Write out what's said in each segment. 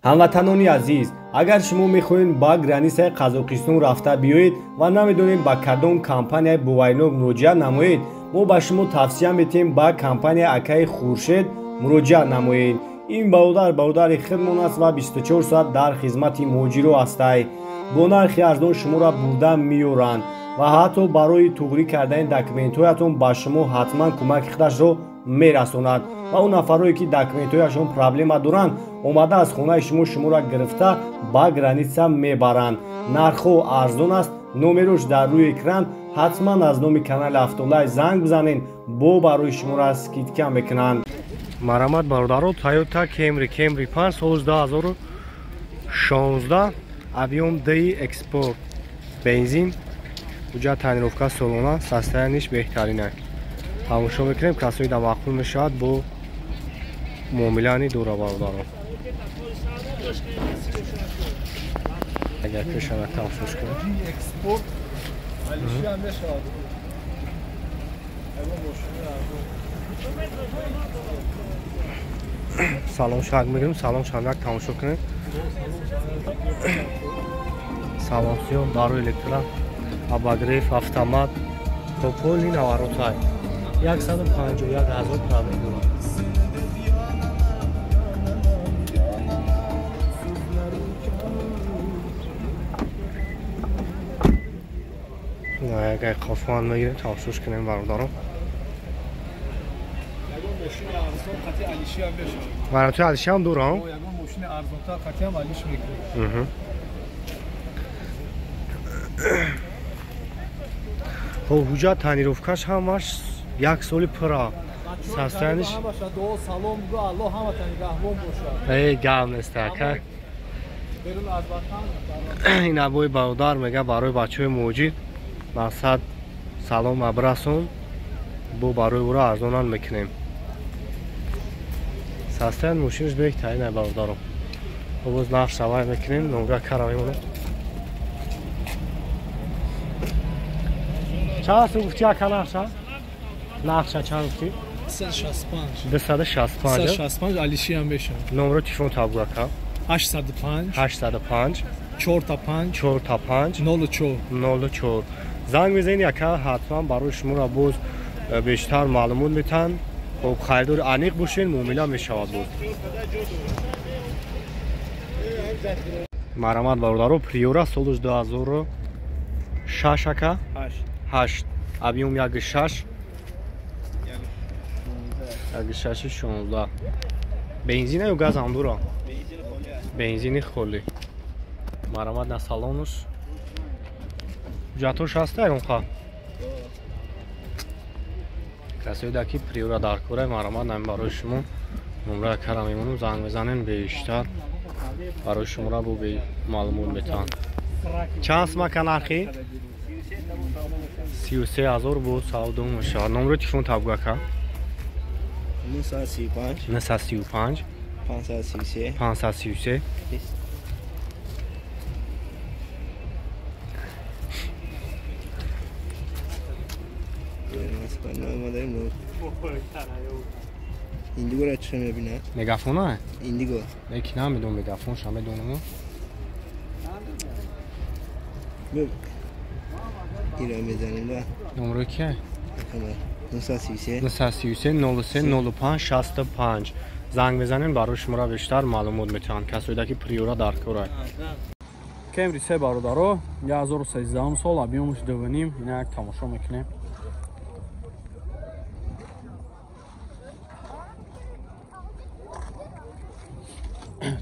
Ҳамватанони азиз, агар шумо мехоҳед ба границаи Қазоқистон рафта биёед ва намедонед ба кадом компанияи боваринок муроҷиат намоед, мо ба шумо тавсия метиҳем ба компанияи акаи Хуршед муроҷиат намоед. Ин бародар бародари худмон аст ва 24 соат дар хизмати муҳоҷиро ҳастай. Бо нархи арзон шуморо бурда меёранд ва ҳатто барои туғрӣ кардани документҳоятон ба шумо ҳатман кӯмаки худашро мерасонад ва он нафарое ки документҳояшон проблема доранд, омада аз хонаи шумо шуморо гирифта ба граница мебаранд. Нархҳо арзон аст, номерош дар рӯи экран. Ҳатман аз номи канали Автолайв занг бизанед, бо барои шуморо скидка мекунанд. Марамат бародаро, Toyota Camry, Camry 5 соли 2016, объем D экспорт, бензин, уҷа тонировка солона, состояниш беҳтарина. Тамошо мекунем, касои да маъқул мешавад бо муомилани дора бародаро. Агар пешана тамошош кунем. Салон шак мегирем, салон шак тамошо кунем. Салон сиём, дару электро, обогрев, автомат, тополи наваротай. 151 ҳазор пробег дорад. Агар қафоан мегирем, тамошош кунем бародарон. Барои Алиши ҳам дорам. Ягон мошини арзонтар қатъи ҳам Алиш мекунем. Хоб, ҳуҷҷат тонировкаш ҳамаш як соли пура. Состояниш ҳамаша дуо салом гу, Аллоҳ ҳамата нигаҳбон бошад. Эй, гап нест ака. Берун аз ватан. Ин абои бародар мега барои бачаҳои муҳоҷир мақсад салом абрасон, бо барои ӯро арзонан мекунем. Состоян мошинаш беҳтарин ай бародаро. Боз нарх шавай мекунем, номра кара мемонем. Чанд сум гуфти ака нархша? Нархша чанд гуфти? 265. 265. 265 Алиши ҳам мешавад. Номро телефон табгу ака. 805 805 45 45 04 04. Занг мезанед ака, ҳатман барои шуморо боз бештар маълумот метаҳанд. Хоб, харидори аниқ бошед, муомила мешавад боз. Марамат бародаро, Приора соли 2006 ака? 8. Объем 1.6. 1.6 16. Бензина ё газ ҳам дора? Бензини холӣ. Марамат на салонуш. Ҳуҷҷатҳош ҳаста ягонқа? Касоида ки Приора дар кора, марамат нами барои шумо номра кара мемонам, занг мезанем, бештар барои шуморо бо маълумот метаҳанд. Чанд сум ака нархи? 33 ҳазор бо савдо мешавад. Номро телефон табгу ака? 935 935 533 533. Индиго ра чӣ мебинад? Мегафона? Индиго. Ки намедонам, мегафон ша медонам. Ира мезанем да. Номро кия? 933 933 03 05 65. Занг мезанем, барои шуморо бештар маълумот метиҳанд. Касоида ки Приора дар кора. Camry 3 бародаро, 2013 сол, объемаш 2.5, ина як тамошо мекунем.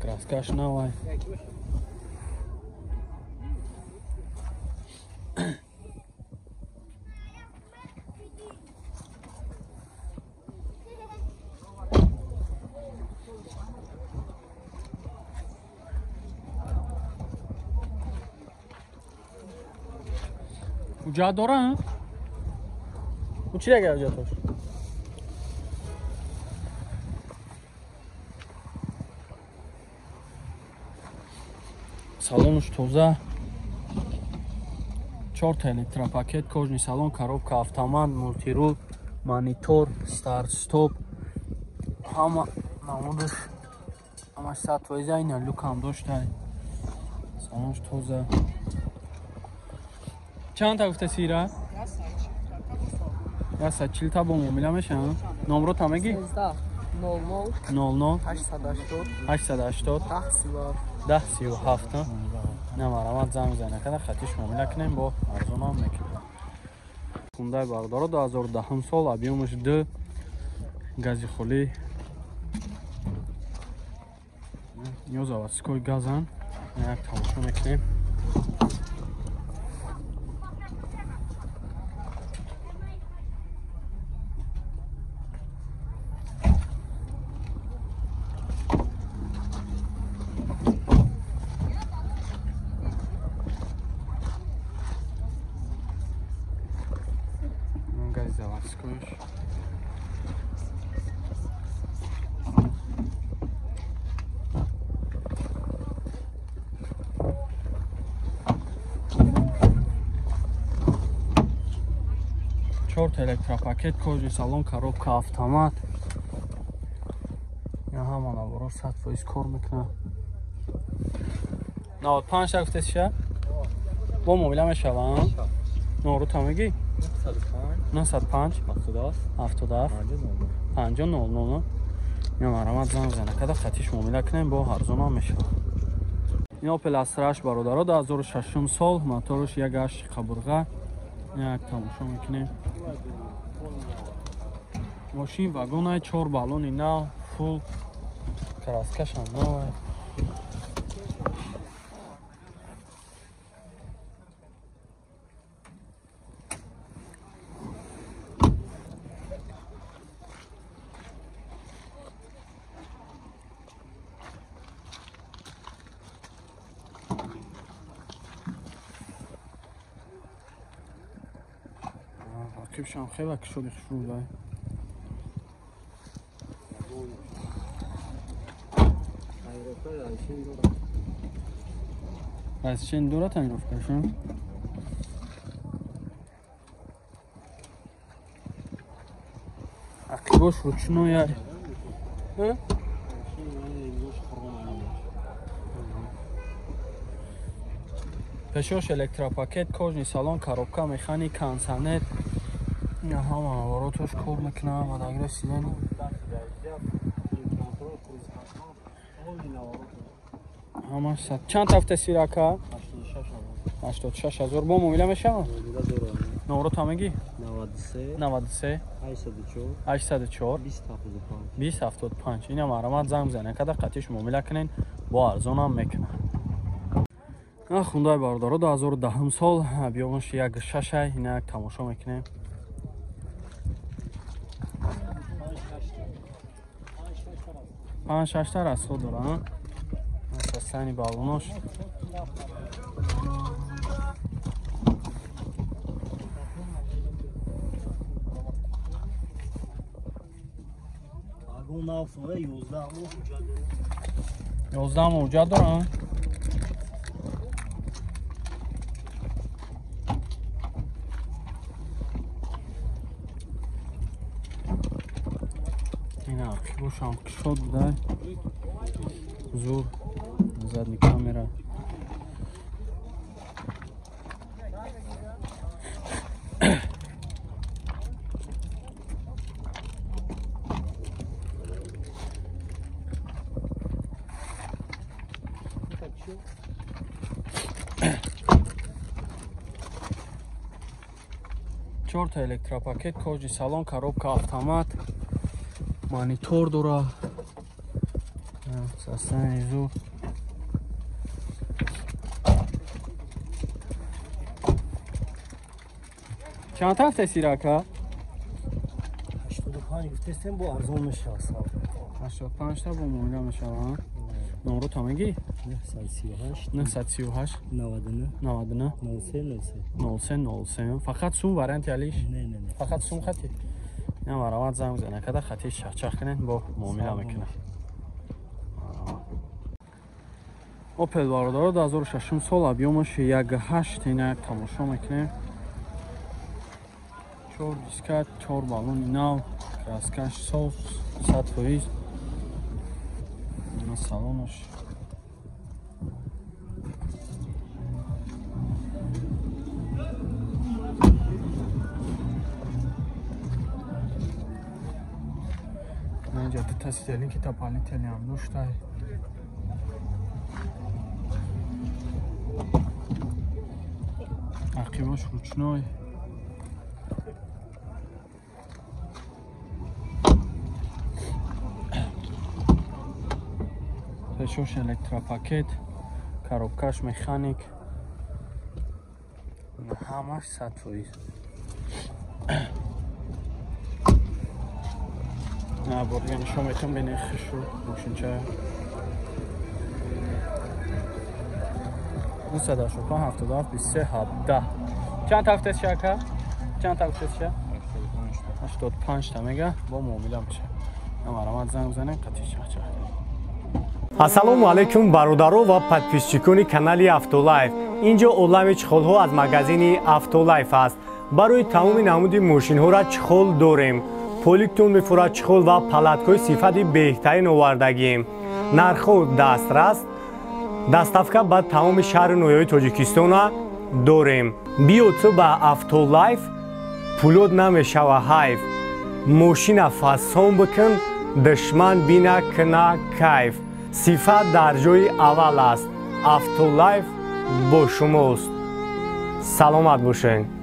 Краскаш навай. Ҳуҷҷат дора? У чӣ яга ҳуҷҷатош? Салонуш тоза. 4 та электропакет, кожный салон, коробка автомат, мультирул, монитор, старт стоп. Ҳама намудаш Ҳамаш 100%, ина люкам доштай. Салонш тоза. Чанд та гуфта сира? 140 та бо муомила мешавад. Номро та мегӣ? 00 00 880 880 10 37. 10 37. На марамат занг бизанед, када хатиш муомила кунем, бо арзонам мекунем. Хундай бародаро 2010 сол, объёмаш 2, гази холӣ. Ё заводской газан. Як тамошо мекунем. Гази заводскойш. Чорта электропакет, кожи салон, коробка автомат. Я ҳама наворо 100% кор мекунад. 95 та гуфтесиша? Бо муомила мешаванд? Номро та мегӣ? 905 77 50 00. Я марамат занг бизанед, када хатиш муомила кунем, бо арзонам мешавад. Ин Opel Astra бародаро 2006 сол, мотораш 1.8 қабурға. Як тамошо мекунем. Мошин вагонай, 4 баллони нав, фул, краскашам нав. Рақибшам хеле кушоди хушрӯдай. Аз чен дора тонировкашон? Ақибош ручной. Пешош электропакет, кожный салон, коробка, механик, кондиционер. Ина ҳама наворотош кор мекунад, подогрев сиденья. Ҳамаш сад. Чанд ҳафта сирака? 86 ҳазор. Бо муомила мешавад? Номро та мегӣ? 93 804 20 75. Ина марамат занг бизанед, када қатиш муомила кунен, бо арзонам мекунад. Хундай бародаро 2010 сол, объёмаш 1.6, ина як тамошо мекунем. 5-6 та расход дора. Сани баллонош. Ёздаҳ моҳ ҳуҷҷат дорам. Ина ақибошам кушод будай. Зур, задний камера. Чорта электропакет, кожи салон, коробка автомат, монитор дора. Состояние зур. Чанд ҳафта сирака? 85 гуфтестем, бо арзон мешавад. 85 та бо муомила мешавад. Номро та мегӣ? 938 938 99 99 03 03 03. Фақат сум варианти алиш? Не, не, не. Фақат сум хати? Ина марамат занг бизанед, када хати чахчах кунед, бо муомила мекунад. Opel бародаро 2006 сол, объёмаш 1.8, ина тамошо мекунем. 4 диска, 4 баллони нав, краскаш соф, 100%. Салонаш инҷа дута сиденье ки дополнительный ҳам доштай. Ақибош ручной. Пешош электропакет, коробкаш механик. Ҳамаш 100%. Бор дига нишон метавон бинед хишу мошинча. 985 77 23 17. Чанд та гуфтед ака? Чанд та гуфтед ша? 85 та мега, бо муомила меша. Марамат занг бизанем қатъи чахчах. Ассалому алайкум, бародаро ва подписчикони канали Автолайф. Инҷо олами чехолҳо аз магазини Автолайф аст. Барои тамоми намуди мошинҳоро чехол дорем. Поликтон мефурад чехол ва палаткҳои сифати беҳтарин овардагием. Нархҳо дастрас, доставка ба тамоми шаҳру ноҳияҳои Тоҷикистона дорем. Биё ту ба Автолайф, пулот намешава ҳайф. Мошина фасон бикун, душман бина кина кайф. Сифат дар ҷои аввал аст. Автолайф бо шумост. Саломат бошед.